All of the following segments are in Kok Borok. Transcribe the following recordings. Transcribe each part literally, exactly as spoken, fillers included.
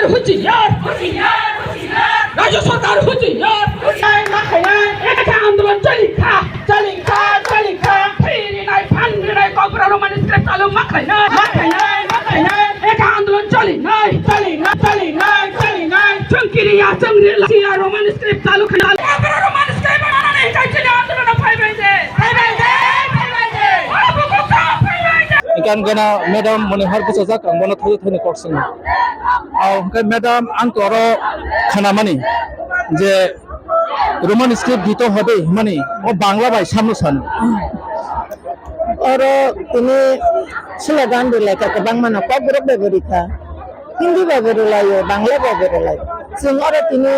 Huchiyar, huchiyar, huchiyar. Rajya Sarkar huchiyar. Huchiyar ma khainai, ekha andolon chali kha, chali kha, chali kha. Phirinai, phanrinai, Kokborok Roman script chalu ma khainai, ma khainai, ma khainai. Ekha andolon chali nai, chali nai, chali nai, chali nai. Chwng kiriya, chwng rila, siya Roman script chalu khainai. Kokborok Roman script manani hinkhe chini andolon phaibai de, phaibai de, phaibai de. Oro bukukrok phaibai de. Ikan gana madam moni har bwsajak ang bono thaio thaini kok swngo. Ao hwnkhe madam ang to oro khanamani je Roman script dito hobe hwnmani o Bangla bai samno sano. Oro tini slogan rwlaikha kwbangmano, Kokborok bai bo rikha, Hindi bai bo rwlaio, Bangla bai bo rwlaio. Chwng oro tini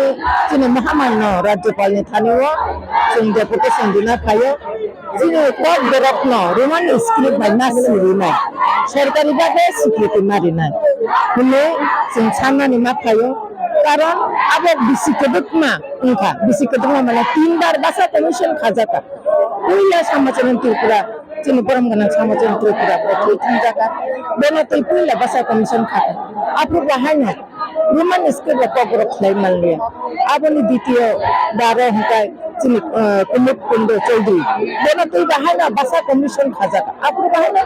chini Mahamarno Rajyapalni thani-o chwng deputation rwna phaio. Chini Kokborokno Roman script bai ma sirinai, sorkari bhabe sikriti ma rinai hwnwi chwng sanmani ma phaio. Karon abo bisi kwdwkma wngkha, bisi kwdwkma mane tin bar basa commission khajakha. Puila Samachari Tripura, chini borom gwnang Samachari Tripura, bo twi thangjakha. Bono twi puila basa commission khakha. Aphuru bo haino Roman script rok Kokborok khlai manliya. Aboni ditiyo baro hwnkhe chini, eh, Kumud Kundo Chaudhary. Bono twi bo haino basa commission khajak. Aphuru bo haino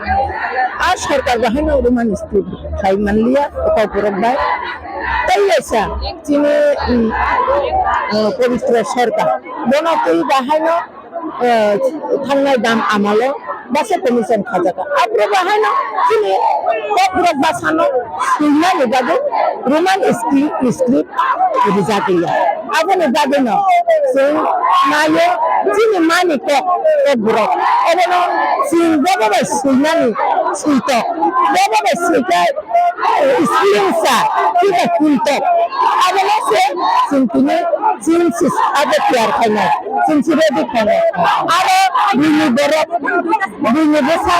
a sorkar bo haino Roman script khlai manliya Kokborok bai. Tei kaisa chini, mm, eh, Pabitra Sarkar. Bono twi bo haino eh, thangnai dam amalo basa commission khajakha. Aphuru bo haino chini Kokborok bwsano swinani bagwi Roman script, script rijak liya. Aboni bagwino chwng naio chini mani kok, Kokborok. Obono chwng bobo bai swinani switok. Bobo bai swikai Spelling sa, kita kuntok. Abono se, chwng tini, chwng sis, abo tiyar khainai. Chwng si ready khainai. Aro bini borok, bini bwsa,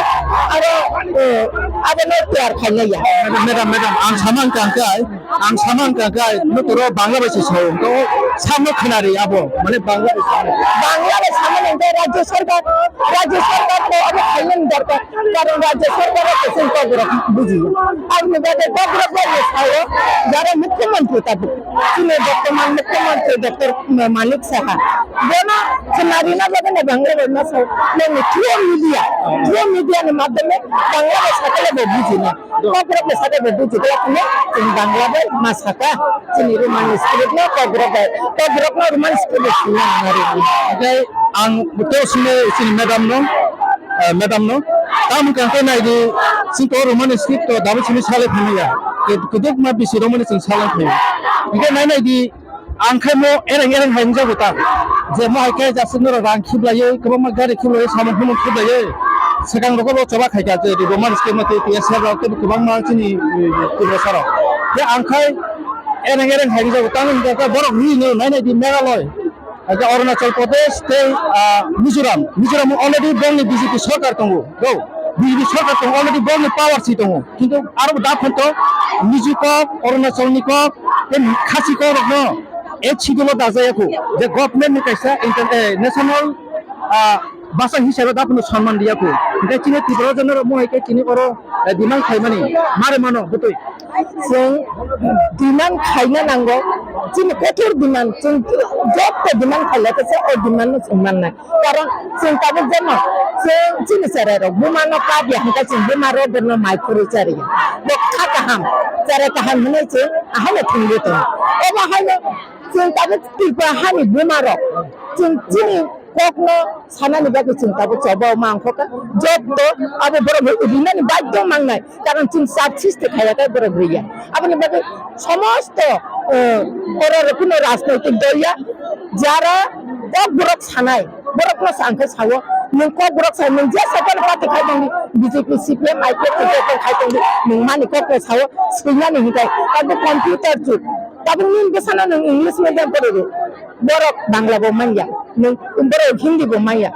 aro, eh, abono tiyar khainai ya. Madam, madam, madam, ang samang kangkai, ang samang kangkai, notoro Bangla bai se sao, to samo khnari abo, mane Bangla bai samo. Bangla bai samo nang Rajya Sarkar, Rajya Sarkar ko abo khainani dorkar. Karon Rajya Sarkar o kwchwng Kokborok bujiya. Aboni bagwi Kokborok bai sao, jara Mukhyamantri tabuk, chini bortoman Mukhyamantri Doctor Manik Saha, bono khwnarina bagwi no Bangla bai ma sao, nini through media, through media ni madhyome Bangla bai sakale bo bujina, Kokborok bai sakale bo bujina, chini Bangla bai ma saka, chini Roman script no Kokborok bai, Kokborok no Roman script bai sina nari. Ang to sini, sini madam no, eh, madam no. Tamo hwnkhe nai di, chwng to Roman script to dabo simi salai phaimaya. Ke-, kwdwkma bisi romani chwng salai phaimaya. Hwnkhe nai nai di, ang khai mo ereng ereng hai wngjago ta. Je mo hai khe jasuk norok rang khiblaiwi, kwbangma gari khiblaiwi, samung humung khiblaiwi. Swkang rogo bo choba khai kha je Roman script ma tei T S R rok tei kwbangma chini, eh, Tiprasa rok. Je ang khai ereng ereng hai wngjago, tamo hwnkhe borok ri no nai nai di Meghalaya. Hwnkhe Arunachal Pradesh tei, ah, Mizoram, Mizoram already bongni B J P sorkar tongo, do, B J P sorkar tongo, already bongni power si tongo, kintu aro da phano to Mizo kok, Arunachalni kok, tei Khasi kok rokno eighth schedule o dajayakho, je government ni kaisa inter-, eh, national, ah, basa hisabe da phano sanman riyakho. Hwnkhe chini Tripura jona rok mohai khe chini oro, eh, demand khaimani mare mano bwtwi. Chwng demand khaina nango, chini kothor demand, chwng jotto demand khailai khe se o demand no chwng mannai. Karon chwng tabuk jeno chwng chini cherai rok buma no kap ya hwnkhe chwng buma rok bono mai khurui chari ya. Bo kha kaham, cherai kaham hwnwi chwng ahaino thwngwi tongo. Obo haino chwng tabuk Tripura hani buma rok chwng chini kokno sanani bagwi chwng tabuk choba o mangkha kha. Jotto abo borok rinani badhyo mangnai. Karon chwng chap sisti khaiya khe borok riya. Aboni bagwi somosto, eh, oro kuno rajnoitik dol ya, jara Kokborok sanai, borokno sa ang khe sao, nwng Kokborok sai, nwng je sakano party khai tongdi, B J P, C P M, I P F, T P F khai tongdi, nwng mani kokno sao, swinani hinkai, abo computer jug. Tabuk nini bwsano nwng English medium pori di. Borok Bangla bo manya, nwng borok Hindi bo manya,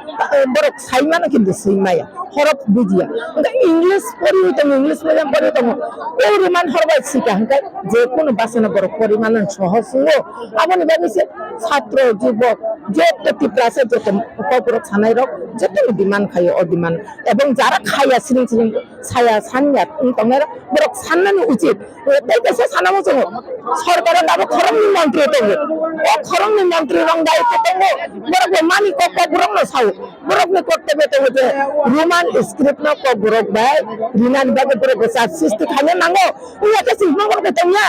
borok sai mano kintu swi maya, horof bujiya. Hwnkhe English poriwi tongo, English medium poriwi tongo. O Roman hor bai sika hwnkhe je kunu bwsano borok pori mano sohoj wngo. Aboni bagwi se chhatro, jubok, jotto Tiprasa, jotto kokborok sanai rok, jotto demand khaio o demand. Ebong jara khaya siring siring Saya sanya wng tongnai rok, borok sannani uchit. Tei kaisa sana muchungo, sorkaro tabuk khoroknwi montri tongo. O khoroknwi montri rok daitw tongo, borok bo mani kok kok borokno sao. Borokni kok tebe tongo je Roman script no kok borok bai rinani bagwi borok bo chak sisti khaina nango. Wngya khe chwng borok bo tongya.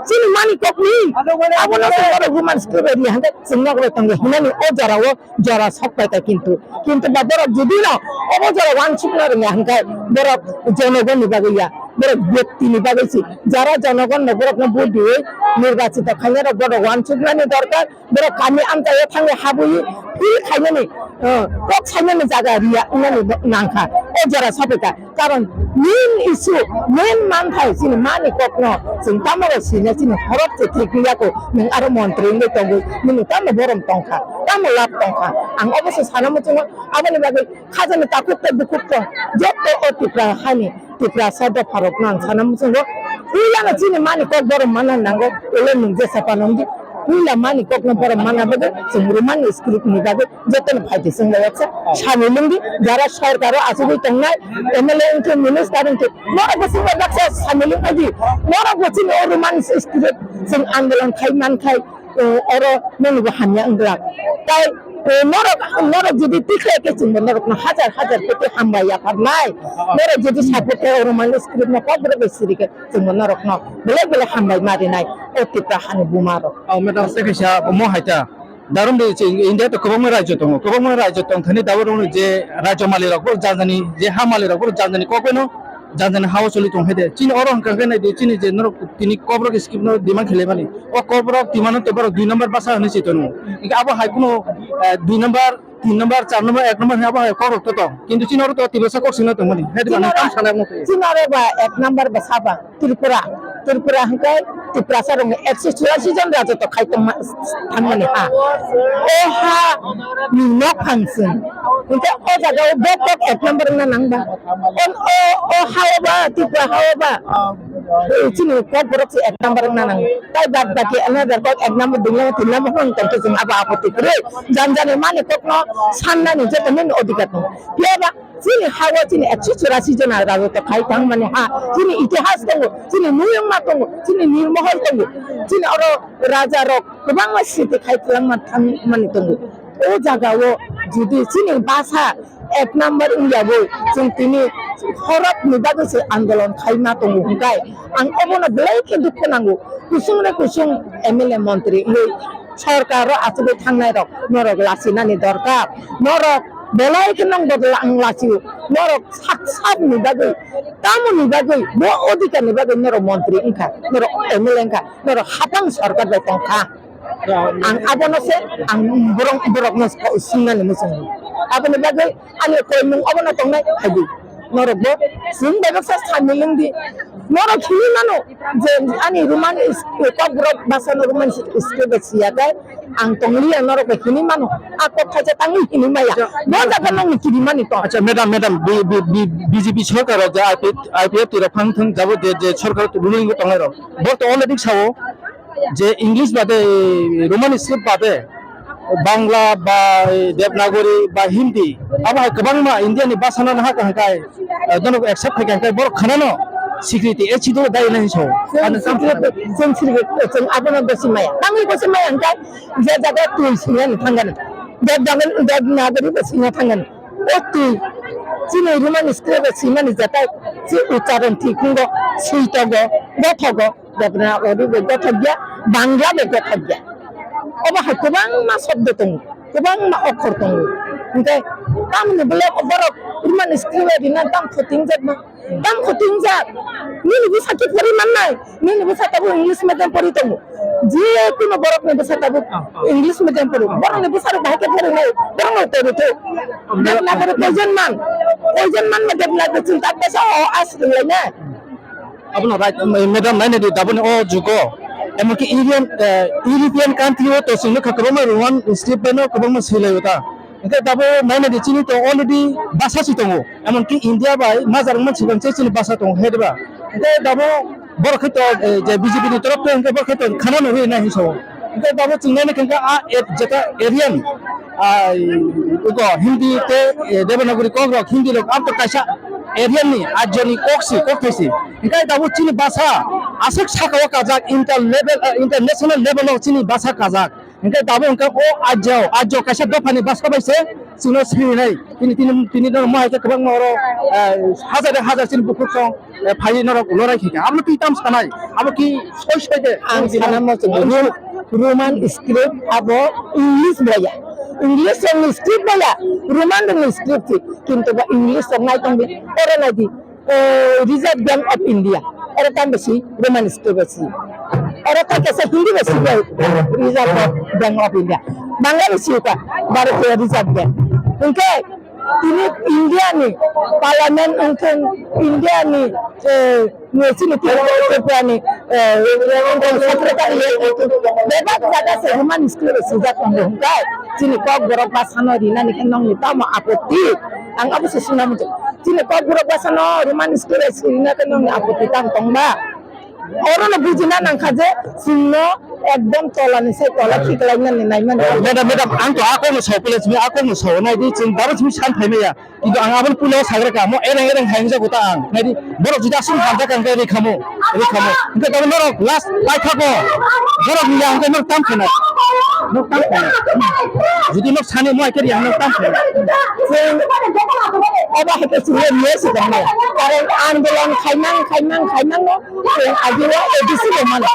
Chini mani kok ni abono se borok Roman script bai ri hangkhe chwng nokle tongo hinani o jorao jora sok pai ta kintu, kintu ba borok jodi no obo jora wansukna rwngya hwnkhe borok jonogon ni bagwi ya, borok byakti ni bagwi si, jara jonogon no borok no vote diwi nirbachito khainai rok borok wansuknani dorkar, borok kami amchaio thangwi habwi feel khainani, eh, kok sainani jaga riya wngnani nangkha o jora sopika. Karon main issue, main manthai chini mani kokno chwng tamo bai sina chini horok se thik ya ko, nwng aro montri wngwi tongwi nini tamo borom tongkha, tamo lab tongkha. Ang obo se sana muchungo, aboni bagwi khajani takhuk tei bukhuk tong, joto o Tipra hani, Tiprasa dopharokno ang sana muchungo, puilano chini mani kok borom mana nango, ulo nwng jesa pano wngdi, puila mani kokno borom mana bagwi chwng Roman script ni bagwi jotono phaidi chwng bai baksa samilwng di, jara sorkaro achugwi tongnai, M L A wngkhe, minister wngkhe, norok bo chwng bai baksa samilwng phaidi, norok bo chini o Roman script chwng andolon khai man khai, eh, oro nini bo hamya wng glak. Tai, eh, norok, norok jodi tikhlai khe chwng bo norokno hajar hajar koti hambai yapharnai, norok jodi support khe o Roman script no kok borok bai siri khe chwng bo norokno belai belai hambai ma rinai o Tipra hani buma rok. Oh, madam, tei kaisa mo hai ta. Darum de chwng India to kwbangma rajyo tongo, kwbangma rajyo tong thani darum je rajyo mali rok bo janjani, je ha mali rok bo janjani kok no janjani ha o choli tong hai de. Chini oro hwnkha khe nai di chini je norok tini kok rok script no demand khlai mani. O kok rok twi mano to borok dui number basa hwnwi se tono. Hwnkhe abo hai kuno, eh, dui number, tin number, char number, ek number hwnwi abo hai kok rok to tong. Kintu chini oro to Tiprasa kok singna tong mani. Hai de Chini mani oro, tam sana mo. Chini oro ba ek number basa ba. Tripura, Tripura hwnkhe Tiprasa rokni ekso churashi jon raja to khai tongma, thangmani ha. O ha ni nok phang chwng. Hwnkhe o jaga o bo kok ek number wngna nang ba. O, o, o ha o ba, Tripura ha o ba. Chini kok borok se ek number wngna nang. Tai bad baki another kok ek number, dui number, tin number wng tong khe chwng abo apoti kwrwi. Jan jani mani kokno sannani joto nini odhikar tongo. Phiya ba Chini ha-o chini ekso churasi jona raja to khai thang mani ha. Chini itihas tongo, chini nuyungma tongo, chini nirmohor tongo, chini oro raja rok kwbangma siti khai twlangma thang mani tongo. O jaga o jodi chini basa ek number wngya bo chwng tini horok ni bagwi se andolon khai ma tongo hwnkhe ang obono belai khe dukhu nango. Kusung re kusung M L A montri wngwi sorkar o achugwi thangnai rok norok lachinani dorkar. Norok belai khe nang bodol ang lachio. Norok sak sak ni bagwi, tamo ni bagwi, bo odhikar ni bagwi norok montri wngkha, norok M L A wngkha, norok hapang sorkar bai tongkha. Ang abono se ang borok, borok no singnani muchungo. Aboni bagwi ani koimung obono tongnai phaidi. Norok bo chwng bai baksa samilwng di. Norok hini mano je ani Roman is-, kok borok basa no Roman script bai siya kai. Ang tongliya norok bai hini mano. A kok thaisa tangwi hini maya. Bo jaga nang ni kiri mani to. Acha, madam, madam, B-, B-, B-, B J P sorkar o je I P F, I P F T rok phang thang jabo je, je sorkar ruling tongnai rok. Bo to already sao je English bade, Roman script bade, Bangla ba Devanagari ba Hindi, abo hai kwbangma India ni basa no naha kaham kai, eh, dono accept khai kaham kai, borok khana no security, eh, chido dai nai so. Chwng security, chwng security, chwng abono gosi maya. Tangwi gosi maya hwnkhe je jaga twi singani thangani. Dev Dagan-, Devanagari bo singa thangani. O twi chini Roman script bo singani jatai, chi ucharon thik wngo, swi tongo, gothogo. Devanagari bai gothok ya, Bangla bai gothok ya. Obo hai kwbangma shobdo tongo, kwbangma okhor tongo. Hwnkhe tamni bole borok Roman script bai rina tam khotingjak ma, tam khotingjak. Nini bwsa ki pori mannai, nini bwsa tabuk English medium pori tongo. Je kuno borokni bwsa tabuk English medium pori. Borokni bwsa rok bahai khe pori nai, borok no teri tho. Devanagari koijon man, koijon man ma Devanagari chwng tak besa o as lai na. Abono right, madam, nainai di, daboni o jugo. Emonki Indian, eh, European country o to chwng nukha kwbangma Roman script bai no kwbangma swilaio ta. Hwnkhe dabo nainai di, chini to already basa si tongo. Emonki India bai majak wngma swkang se chini basa tongo, he diba? Hwnkhe dabo borok khe to, eh, je B J P ni torop khe hwnkhe borok khe to khana no rwi nai hinwi sao. Hwnkhe dabo chwng nainai khe hwnkhe a, eh, jeta Aryan, ah, uko Hindi tei, eh, Devanagari kok rok, Hindi rok, abo to kaisa Aryan ni, Aryo ni kok si, kok thai si. Hingke tabuk chini basa aswk saka o kajak, inter level, eh, international level o chini basa kajak. Hingke tabuk hingke o Aryo, Aryo kaisa dopha ni basa bai se chwngno siri nai. Tini, tini, tini no mo hai khe kwbangma oro, eh, hajar hajar chini bukhuk song, eh, phai norok lorai khe. Abo twi tam sanai, abo ki soi soi de. Ang sana mo se Roman script abo English boya. English rokni script boya, Roman rokni script si. Kintu ba English rok nai tong di, oro nai di. Eh, Reserve Bank of India. Oro tamo si Roman script si. Oro ta kesa Hindi ba si bai Reserve Bank of India. Bangla ba si ka Bharatiya Reserve Bank. Hingke tini India ni Parliament wngthung, India ni, eh, ni sini Tripura ni, eh, Secretary bebak jaga se Roman script sijak tongo hingke chini kok borok bwsano rinani khe nongni tamo apotti? Ang abo se swnam. Chini kok borok bwsano Roman script sirina khe nongni apotti tang tongba? Orono bujina nangkha je chwngno ekdom tolani sai tola khiklainani naimani. Madam, madam, ang to a kokno sao pele, simi a kokno sao nai di, chwng daro simi san phai maya. Kintu ang aboni puila sagra ka, mo ereng ereng hai wngjago ta ang. Nai di, borok juda aswk hamjak ang khe ri khamo, ri khamo. Hingke tamo norok last paithago. Borok ni ang khe norok tam khe na. Norok tam khe na. Jodi norok sani mo ai khe ri ang norok tam khe na. Chwng obo hai khe chwng le niya si tong nai. Karon andolon khaimang, khaimang, khaimang no chwng agi o A D C bo mano.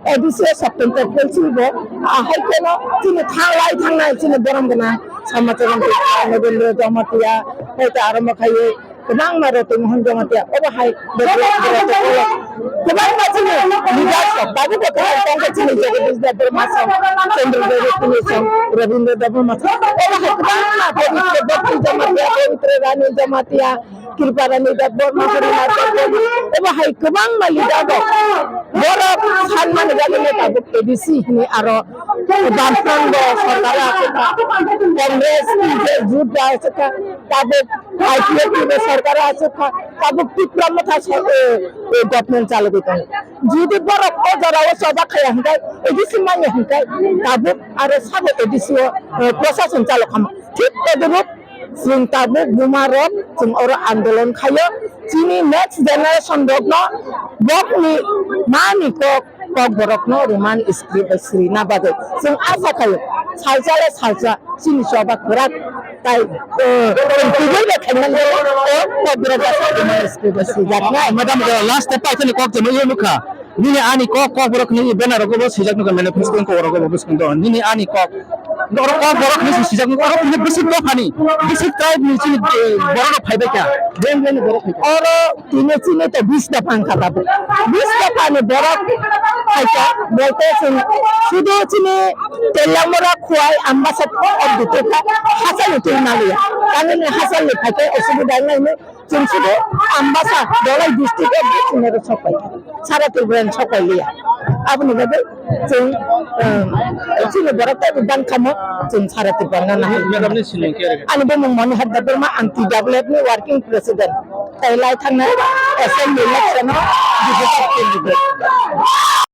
A D C o Swatantro Council bo, ah, hai kheno chini thanglai thangnai chini borom gwnang Samachar Nobendra Jamatia, hai ta aro ma khai kwbangma Roti Mohan Jamatia, obo hai kwbangma chini leaders rok, tabuk bo kwbang tongkha chini Jagadish Debbarma song, Chandra Debbarma song, Rabindra Debbarma song, obo hai kwbangma Pabitra Bhakti Jamatia, Pabitra Rani Jamatia, Kripa Rani Debbarma, Harinath Debbarma, obo hai kwbangma leader rok. Borok sanmani bagwi no tabuk A D C hwnwi aro Bamfront bo sorkar o aswk kha, Congress, B J P, jut bai aswk kha, tabuk I P F T bo sorkar o aswk kha, tabuk Tipra Motha sor-, eh, eh, government chalogwi tongo. Jodi borok o jora o choba khaya hwnkhe, A D C manya hwnkhe, tabuk aro sabo A D C o, eh, prosason chalok kha. Thik todrup Chwng tabuk buma rok, chwng oro andolon khaio. Chini next generation rokno bokni mani kok, kok borokno Roman script bai srina bagwi. Chwng asa khaio, salsa le salsa chini choba kwrak tai, eh, chwng kubui bai khaimani o kok borok bai Roman script bai srijaknai. Madam, last step paithani kok chwng nukha. Nini ani kok, kok borok nini banner rogo bo swijak nukha, manifesto wngkha orogo bo bwskango. Nini ani kok. Oro kok borok nini swijak nukha, oro nini bwswk dophani, bwswk tribe ni chini, eh, borok rok phaibai kha. Beng beng ni borok phai kha. Oro tini chini to bis dopha wngkha tabuk. Bis dopha ni borok phai kha, bolte chini sudu chini Teliamura, Khowai, Ambasa of the Tuka, Hasal ni twi maliya. Tangini Hasal ni phai kha, osubida wnglaini. Chwng sudu Ambasa, Dholai district o chwng oro sok pai kha. Sara Tripura ni sok pai liya. Aboni bagwi chwng, um, chini borok tei bang khamo chwng Sara Tripura no nahai. Madam ni sinung khe rega? Ani bumung Monihar Debbarma, ang T W F ni working president. Tei lai thangna assembly election o B J P candidate.